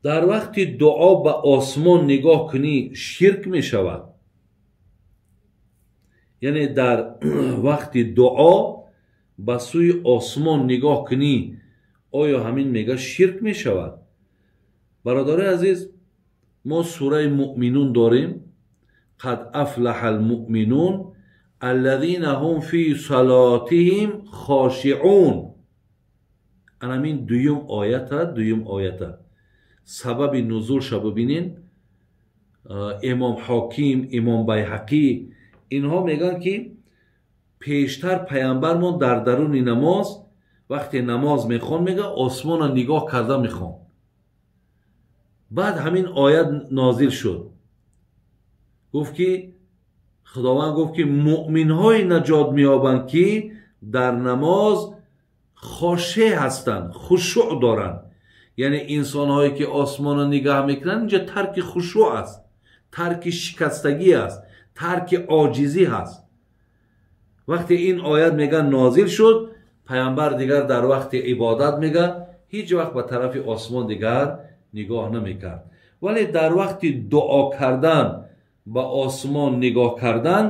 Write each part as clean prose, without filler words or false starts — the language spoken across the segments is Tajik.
Дар вақти дуо ба осмон нигоҳ кунӣ ширк мешавад. Яъне дар вақти дуо ба сӯи осмон нигоҳ кунӣ, оё ҳамин мега ширк мешавад? Бародарои азиз, мо сураи муъминун дорем. Қад афлаҳа алмуъминун аллазина ҳум фи салотиҳим хошиъун. Анамин дуюм оята, дуюм оята. Сабаби нузулша бибинен. Имом Ҳоким, Имом Байҳақӣ инҳо мегӯянд, ки пештар паямбармон дар даруни намоз вақте намоз мехон, мега осмонро нигоҳ карда мехон. Баъд ҳамин оят нозил шуд. Гуфт ки Худованд гуфт ки муъминҳои наҷот меёбанд, ки дар намоз хошеъ ҳастанд, хушӯъ доранд. Яъне инсонҳое ки осмонро нигаҳ мекунанд, инҷа тарки хушӯъ аст, тарки шикастагӣ аст, тарки оҷизӣ ҳаст. Вақте ин оят мега нозил шуд, паямбар дигар дар вақти ибодат мега ҳеҷ вақт ба тарафи осмон дигар нигоҳ намекард. Вале дар вақти дуо кардан ба осмон нигоҳ кардан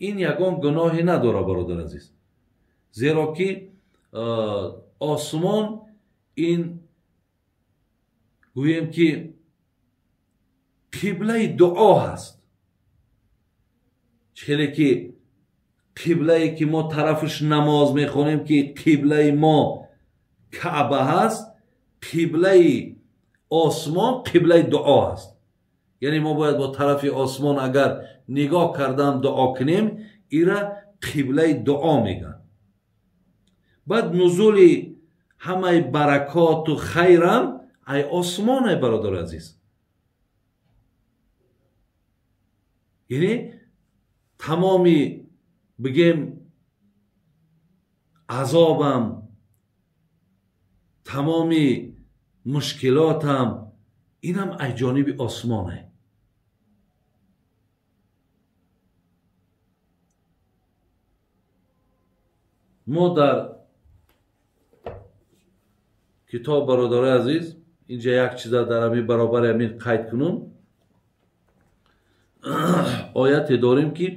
ин ягон гуноҳе надорад, бародар азиз. Зеро ки осмон ин гӯем ки қиблаи дуо ҳаст. Хеле ки қиблае ки мо тарафаш намоз мехонем, ки қиблаи мо Каъба ҳаст, қиблаи осмон қиблаи дуо ҳаст. Яъне мо бояд бо тарафи осмон агар нигоҳ кардан дуо кунем, ира қиблаи дуо мегӯянд. Баъд нузули ҳамаи баракоту хайрам ай осмон, ай бародари азиз. Яъне тамоми бигем азобам, тамоми мушкилотам инам ай ҷониби осмоне. Мо дар китоб, бародарои азиз, инҷа як чиза дар ҳамин баробари ҳамин қайд кунум. Ояте дорем ки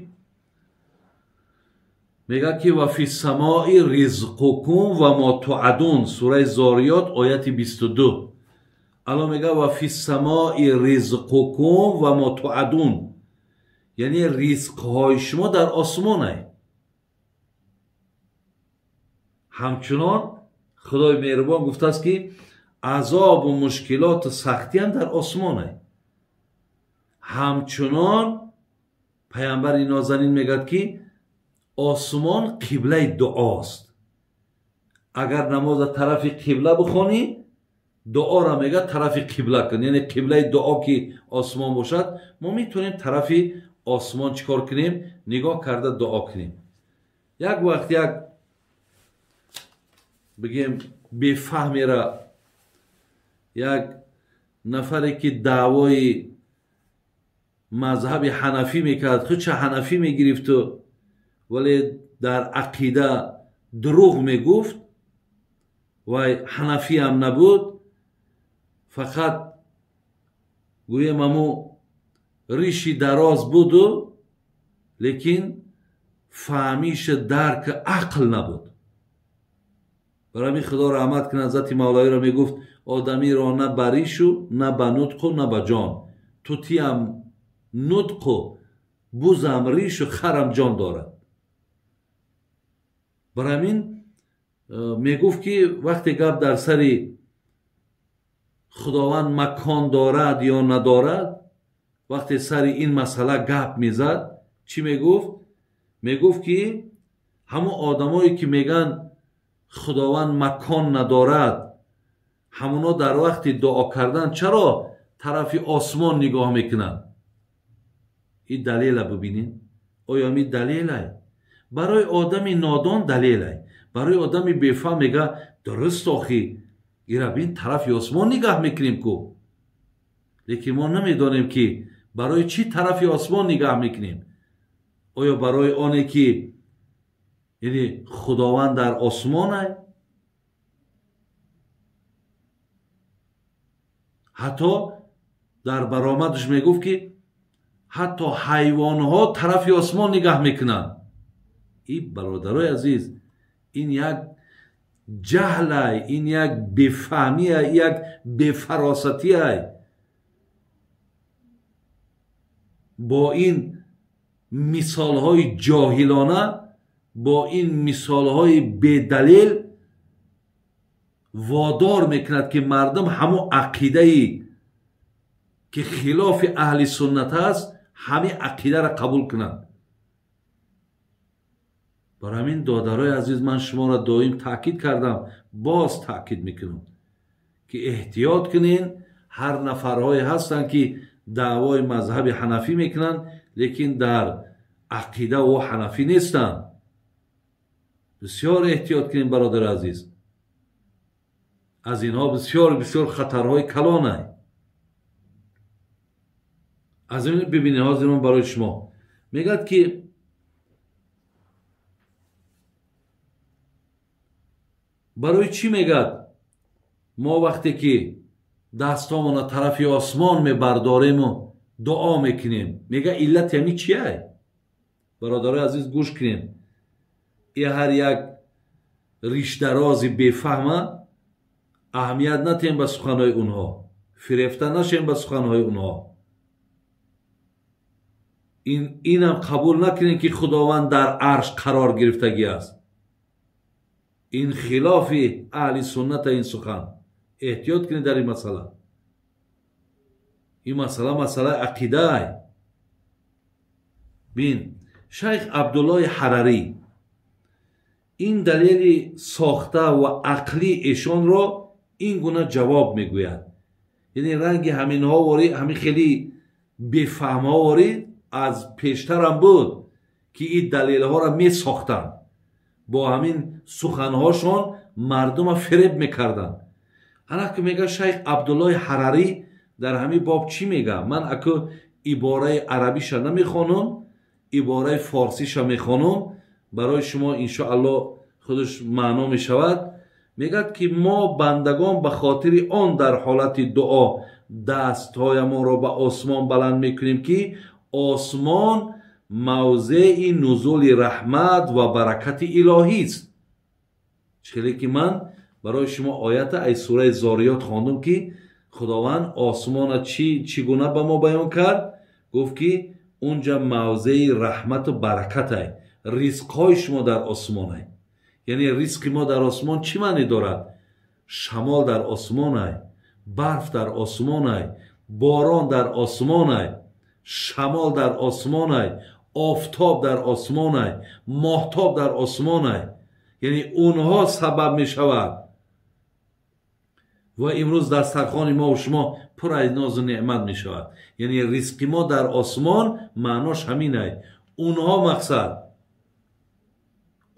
мегӯяд ки ва фи самои ризқукум ва мо туъадун, сураи Зориёт ояти 22. Алло мегӯяд ва фи самои ризқукум ва мо туъадун, яъне ризқҳои шумо дар осмонай. Ҳамчунон Худои меҳрубон гуфтааст ки азобу мушкилоту сахтиам дар осмонай. Ҳамчунон паямбари нозанин мегӯяд ки осмон қиблаи дуост. Агар намоза тарафи қибла бихонӣ, дуоро мегӯяд тарафи қибла кун. Яъне қиблаи дуо ки осмон бошад, мо метавонем тарафи осмон чӣ кор кунем? Нигоҳ карда дуо кунем. Як вақт як бигем бефаҳмера, як нафаре ки даъвои мазҳаби ҳанафӣ мекард, худша ҳанафӣ мегирифту вале дар ақида дурӯғ мегуфт, вай ҳанафиам набуд, фақат гӯем аму риши дароз буду, лекин фаҳмиша дарки ақл набуд. Барои ҳамин Худо раҳмат кунад ҳазрати Мавлавиро мегуфт одамиро на ба ришу, на ба нутқу, на ба ҷон. Тутиам нутқу, бузам ришу, харам ҷон дорад. Барои ҳамин мегуфт ки вақте гап дар сари Худованд макон дорад ё надорад, вақте сари ин масъала гап мезад, чӣ мегуфт? Мегуфт ки ҳамон одамое ки мегӯянд Худованд макон надорад, ҳамоно дар вақти дуо кардан чаро тарафи осмон нигоҳ мекунанд? Ин далела бибинед. Оё ин далелай? Барои одами нодон далелай. Барои одами бефаҳм мега дуруст охи, ира бин тарафи осмон нигаҳ мекунем ку. Лекин мо намедонем ки барои чӣ тарафи осмон нигаҳ мекунем. Оё барои оне ки яъне Худованд дар осмонай? Ҳатто дар баромадаш мегуфт, ки ҳатто ҳайвонҳо тарафи осмон нигаҳ мекунанд. Ин бародарои азиз, ин як ҷаҳлай, ин як бефаҳмия, як бефаросатиай. Бо ин мисолҳои ҷоҳилона, бо ин мисолҳои бедалел водор мекунад, ки мардум ҳамун ақидае ки хилофи аҳли суннат аст, ҳамин ақидаро қабул кунанд. Барои ҳамин додарои азиз, ман шуморо доим таъкид кардам, боз таъкид мекунам, ки эҳтиёт кунен. Ҳар нафарҳое ҳастанд, ки даъвои мазҳаби ҳанафӣ мекунанд, лекин дар ақида ӯ ҳанафӣ нестанд. Бисёр эҳтиёт кунем, бародари азиз. Аз инҳо бисёр бисёр хатарҳои калонай. Аз ин бибинед, ҳозир ман барои шумо мегӯяд, ки барои чӣ мегӯяд мо вақте ки дастҳомона тарафи осмон мебардорему дуо мекунем, мега иллати ҳамин чиай? Бародарои азиз, гӯш кунем. И ҳар як ришдарози бефаҳма аҳамият натем ба суханҳои онҳо, фирефта нашем ба суханҳои онҳо. Инам қабул накунем, ки Худованд дар арш қарор гирифтагӣ аст. Ин хилофи аҳли сунната ин сухан. Эҳтиёт кунед дар ин масъала. Ин масъала масъалаи ақидаай. Бин, шайх Абдуллоҳи Ҳарарӣ ин далели сохта ва ақлии эшонро ин гуна ҷавоб мегӯяд. Яъне ранги ҳаминҳо ворӣ, ҳамин хеле бефаҳмҳо ворӣ аз пештарам буд, ки ин далелҳоро месохтанд, бо ҳамин суханҳошон мардума фиреб мекарданд. Ана ки мега шайх Абдуллоҳи Ҳарарӣ дар ҳамин боб чӣ мега? Ман аку ибораи арабиша намехонам, ибораи форсиша мехонам, барои шумо иншоаллоҳ худаш маъно мешавад. Мегӯяд, ки мо бандагон ба хотири он дар ҳолати дуо дастҳоямонро ба осмон баланд мекунем, ки осмон мавзеи нузули раҳмат ва баракати илоҳист. Хеле ки ман барои шумо оята аз сураи Зориёт хондум, ки Худованд осмона чӣ гуна ба мо баён кард? Гуфт, ки унҷа мавзеи раҳмату баракатай, ризқҳои шумо дар осмонай. Яъне ризқи мо дар осмон чӣ маъне дорад? Шамол дар осмонай, барф дар осмонай, борон дар осмонай, шамол дар осмонай, офтоб дар осмонай, моҳтоб дар осмонай. Яъне онҳо сабаб мешавад. Ва имрӯз дастархони мо ва шумо пур аз нозу неъмат мешавад. Яъне ризқи мо дар осмон маънош ҳаминай. Онҳо мақсад,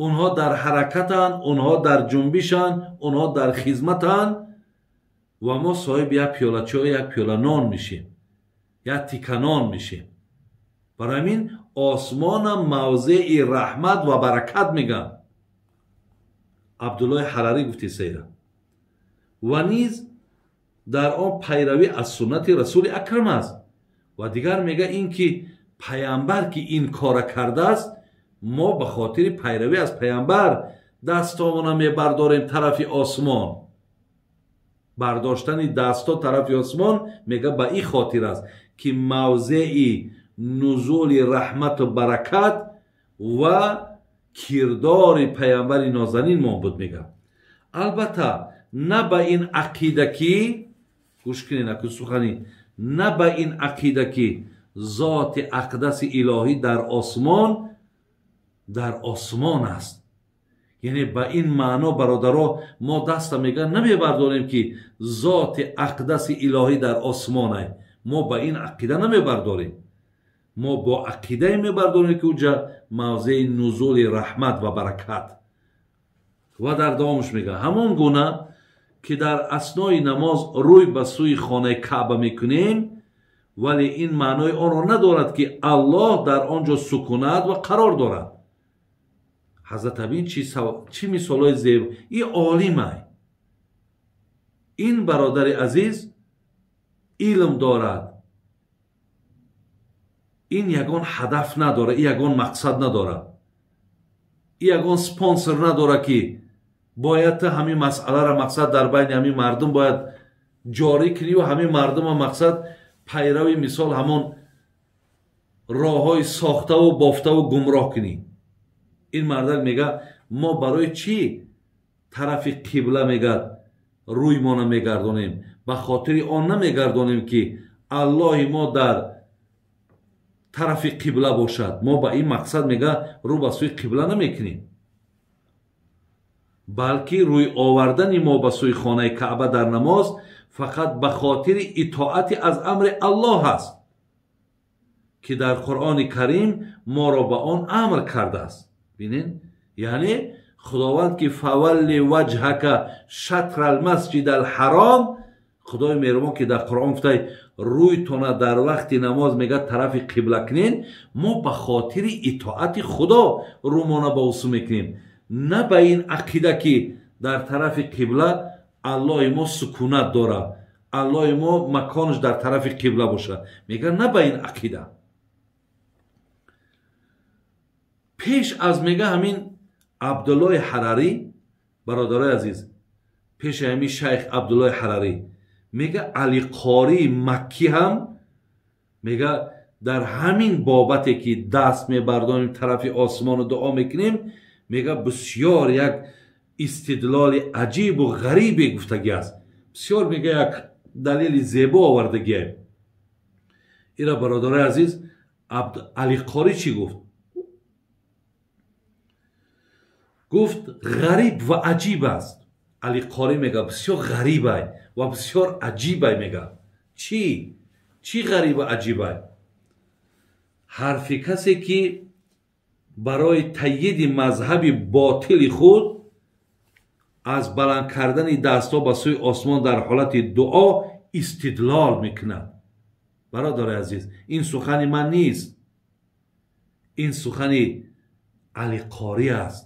онҳо дар ҳаракатанд, онҳо дар ҷунбишанд, онҳо дар хизматанд ва мо соҳиби як пиёла чой, як пиёла нон мешем, як тика нон мешем. Барои ҳамин осмонам мавзеи раҳмат ва баракат мегӯянд. Абдуллоҳи Ҳарарӣ гуфти сайра. Ва низ дар он пайравӣ аз суннати расули акрам аст. Ва дигар мега ин ки паямбар ки ин кора кардааст, мо ба хотири пайравӣ аз паямбар дастомона мебардорем тарафи осмон. Бардоштани дастҳо тарафи осмон мега ба ин хотир аст, ки мавзеи нузули раҳмату баракат ва кирдори паямбари нозанинмон буд мега. Албатта на ба ин ақида ки, гӯш кунед аку сухани, на ба ин ақида ки зоти ақдаси илоҳӣ дар осмон аст. Яъне ба ин маъно бародаро мо даста мега намебардорем, ки зоти ақдаси илоҳӣ дар осмонай. Мо ба ин ақида намебардорем. Мо бо ақидае мебардорем, ки уҷа мавзеи нузули раҳмат ва баракат. Ва дар давомаш мега ҳамон гуна ки дар аснои намоз рӯй ба сӯи хонаи Каъба мекунем, вале ин маънои онро надорад, ки Аллоҳ дар он ҷо сукунат ва қарор дорад. Ҳазрат абин чӣ мисолҳои зеб, ин олимай. Ин бародари азиз илм дорад, ин ягон ҳадаф надорад, ин ягон мақсад надорад, ин ягон спонсор надорад, ки бояд ту ҳамин масъаларо мақсад дар байни ҳамин мардум бояд ҷорӣ кунӣ ва ҳамин мардума мақсад пайрави мисол ҳамон роҳҳои сохтаву бофтаву гумроҳ кунӣ. Ин мардак мега мо барои чӣ тарафи қибла мегад рӯймона мегардонем? Ба хотири он намегардонем, ки Аллоҳи мо дар тарафи қибла бошад. Мо ба ин мақсад мега рӯ ба сӯи қибла намекунем, балки рӯй овардани мо ба сӯи хонаи Каъба дар намоз фақат ба хотири итоати аз амри Аллоҳ аст, ки дар Қуръони Карим моро ба он амр кардааст. Бинед, яъне Худованд ки фавалли ваҷҳака шатра алмасҷид алҳаром, Худои меҳрубон ки дар Қуръон гуфтай рӯйтона дар вақти намоз мега тарафи қибла кунен, мо ба хотири итоати Худо рӯмона ба усу мекунем, на ба ин ақида ки дар тарафи қибла Аллоҳи мо сукунат дорад, Аллоҳи мо маконаш дар тарафи қибла бошад. Мега на ба ин ақида. Пеш аз мега ҳамин Абдуллоҳи Ҳарарӣ, бародарои азиз, пеши ҳамин шайх Абдуллоҳи Ҳарарӣ мега Алиқории Маккӣ ҳам мега дар ҳамин бобате ки даст мебардонем тарафи осмону дуо мекунем, мега бисёр як истидлоли аҷибу ғарибе гуфтагӣ аст. Бисёр мега як далели зебо овардагие. Ира бародарои азиз, Алиқорӣ чӣ гуфт? Гуфт ғариб ва аҷиб аст. Алиқорӣ мега бисёр ғарибай ва бисёр аҷибай. Мега чӣ? Чӣ ғарибу аҷибай? Ҳарфи касе ки барои таъйиди мазҳаби ботили худ аз баланд кардани дастҳо ба сӯи осмон дар ҳолати дуо истидлол мекунад. Бародари азиз, ин сухани ман нест, ин сухани Алиқорӣ аст,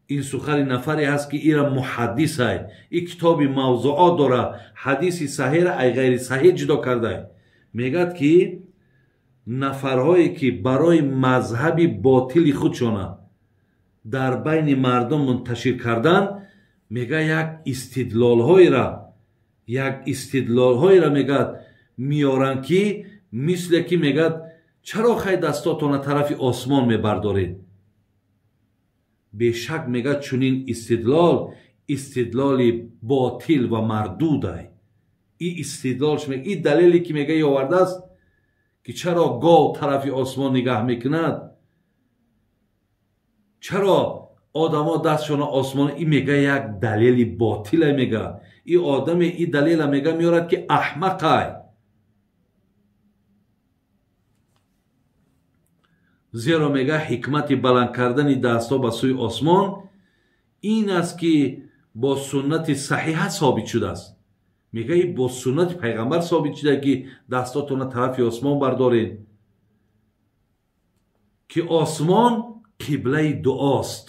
ин сухани нафаре ҳаст ки ира муҳаддисай, ин китоби мавзуот дора, ҳадиси саҳеҳра ай ғайри саҳеҳ ҷудо кардай. Мегӯяд ки нафарҳое ки барои мазҳаби ботили худшона дар байни мардум мунташир кардан, мега як истидлолҳоеро мегӯяд меоранд, ки мисле ки мегӯяд чаро хай дастотона тарафи осмон мебардоред? Бешак мегӯяд чунин истидлол истидлоли ботил ва мардудай. И истидлолш и далеле ки мега овардааст ки чаро гов тарафи осмон нигаҳ мекунад, чаро одамо дастшона осмон, и мега як далели ботиле мега. И одаме и далела мега меорад ки аҳмақай. Зеро мега ҳикмати баланд кардани дастҳо ба сӯи осмон ин аст ки бо суннати саҳиҳа собит шудааст. Мега и бо суннати пайғамбар собит шуда ки дастотона тарафи осмон бардоред, ки осмон қиблаи дуост.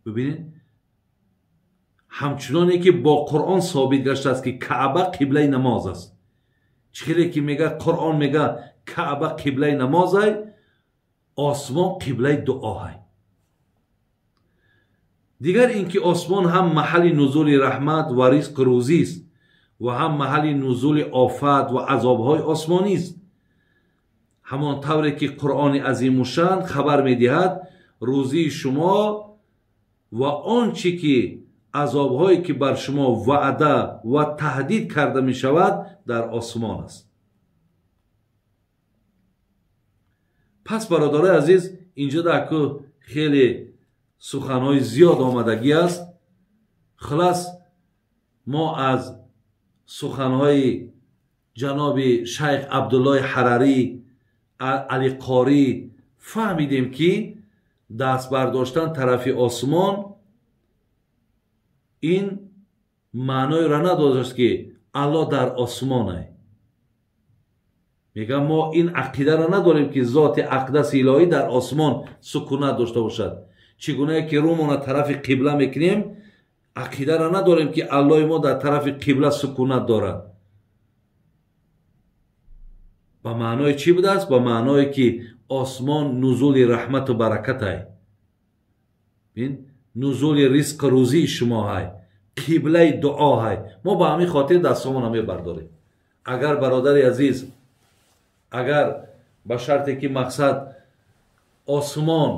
Бибинед, ҳамчуноне ки бо Қуръон собит гаштааст ки Каъба қиблаи намоз аст. Чӣ хеле ки мега Қуръон мега Каъба қиблаи намозай, осмон қиблаи дуоҳай. Дигар ин ки осмон ҳам маҳалли нузули раҳмат ва ризқ рӯзист ва ҳам маҳалли нузули офат ва азобҳои осмонист. Ҳамон тавре ки Қуръони азимушшан хабар медиҳад, рӯзии шумо ва он чӣ ки азобҳое ки бар шумо ваъда ва таҳдид карда мешавад дар осмон аст. Пас бародарои азиз, инҷо даку хеле суханҳои зиёд омадагӣ аст. Хулас мо аз суханҳои ҷаноби шайх Абдуллоҳи Ҳарарӣ, Алиқорӣ фаҳмидем ки даст бардоштан тарафи осмон ин маъноеро надошт ки Аллоҳ дар осмонай. Мегӯям мо ин ақидаро надорем ки зоти ақдаси илоҳӣ дар осмон сукунат дошта бошад. Чӣ гунае ки рӯмона тарафи қибла мекунем, ақидаро надорем ки Аллоҳи мо дар тарафи қибла сукунат дорад. Ба маънои чӣ будааст? Ба маъное ки осмон нузули раҳмату баракатай, нузули ризқу рӯзии шумо ҳай, қиблаи дуо ҳай. Мо ба ҳамин хотир дастомона мебардорем. Агар бародари азиз, агар ба шарте ки мақсад осмон,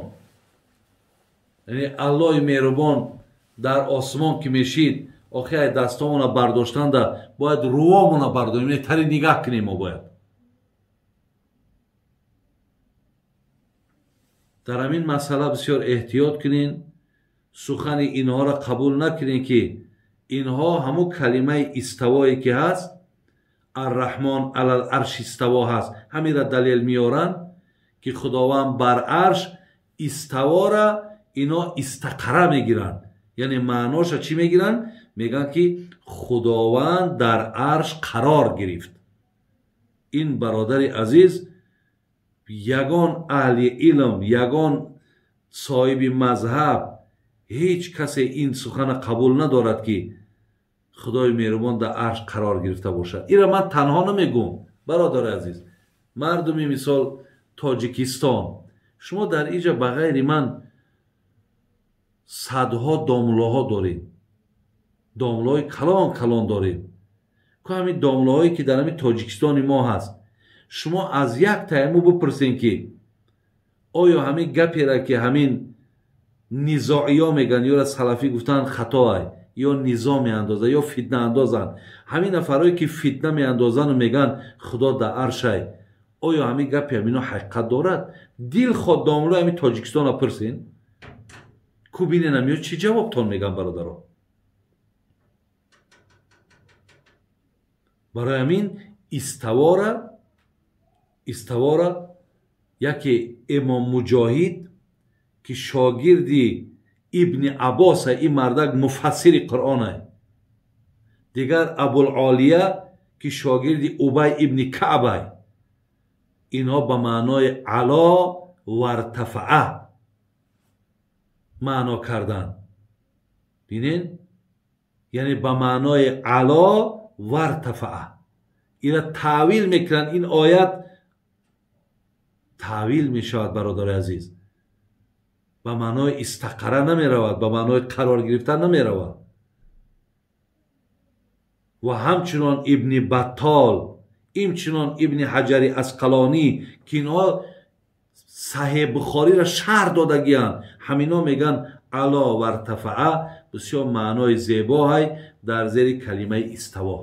яъне Аллоҳи меҳрубон дар осмон ки мешид, охи ай дастомона бардоштанда бояд рӯомона бардорем, тари нигаҳ кунем. Мо бояд дар ҳамин масъала бисёр эҳтиёт кунем, сухани инҳоро қабул накунем, ки инҳо ҳамун калимаи иставое ки ҳаст, Арраҳмон алал арш иставо ҳаст, ҳаминра далел меоранд ки Худованд бар арш иставора ино истақара мегиранд. Яъне маъноша чӣ мегиранд? Мегӯянд ки Худованд дар арш қарор гирифт. Ин бародари азиз, ягон аҳли илм, ягон соҳиби мазҳаб, ҳеҷ касе ин сухана қабул надорад ки Худои меҳрубон дар арш қарор гирифта бошад. Инро ман танҳо намегӯм, бародари азиз. Мардуми мисол Тоҷикистон, шумо дар инҷа ба ғайри ман садҳо домлаҳо доред, домлаҳои калон калон доред. Ку ҳамин домлаҳое ки дар ҳамин Тоҷикистони мо ҳаст, шумо аз як тайму бипурсен ки оё ҳамин гаперо ки ҳамин низоиё мегӯянд, ёра салафӣ гуфтанд хатоай, ё низо меандозанд, ё фитна андозанд, ҳамин нафарое ки фитна меандозанду мегӯянд Худо дар аршай, оё ҳамин гапи ҳамино ҳақиқат дорад? Дилхоҳ домлои ҳамин Тоҷикистонро пурсен, ку биненам ё чӣ ҷавобтон мегӯянд бародаро. Барои ҳамин иставора яке Имом Муҷоҳид ки шогирди Ибни Аббоса, ин мардак муфассири Қуръонай, дигар Абулолия ки шогирди Убай ибни Каъбай, инҳо ба маънои ало вартафаа маъно карданд. Бинен, яъне ба маънои ало вартафаа ина таъвил мекунанд. Ин оят таъвил мешавад, бародари азиз, ба маънои истақара намеравад, ба маънои қарор гирифтан намеравад. Ва ҳамчунон Ибни Баттол, инчунон Ибни Ҳаҷари Асқалонӣ ки инҳо Саҳеҳ Бухориро шарҳ додагиянд, ҳамино мегӯянд ало вартафаа бисёр маънои зебоҳай дар зери калимаи иставо,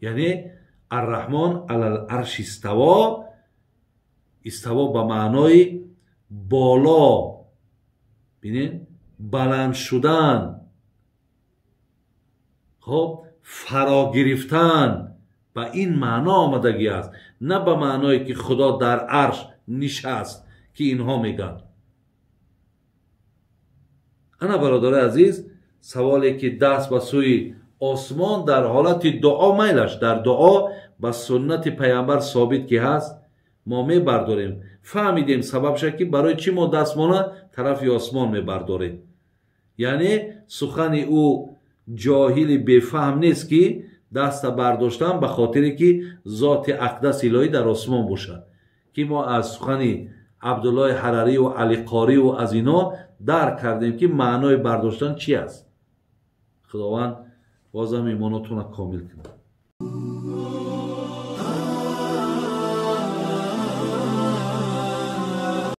яъне Арраҳмон алал арш иставо, иставо ба маънои боло, бинед, баланд шудан, хоб, фаро гирифтан, ба ин маъно омадагӣ аст, на ба маъное ки Худо дар арш нишаст ки инҳо мегӯянд. Ана бародари азиз, саволе ки даст ба сӯи осмон дар ҳолати дуо майлаш, дар дуо ба суннати паямбар собит ки ҳаст, мо мебардорем. Фаҳмидем сабабша ки барои чӣ мо дастмона тарафи осмон мебардорем. Яъне сухани ӯ ҷоҳили бефаҳм нест ки даста бардоштан ба хотире ки зоти ақдас илоҳӣ дар осмон бошад, ки мо аз сухани Абдуллоҳи Ҳарариву Алиқориву аз ино дарк кардем ки маънои бардоштан чи аст. Худованд бозам имонотонро комил кунад.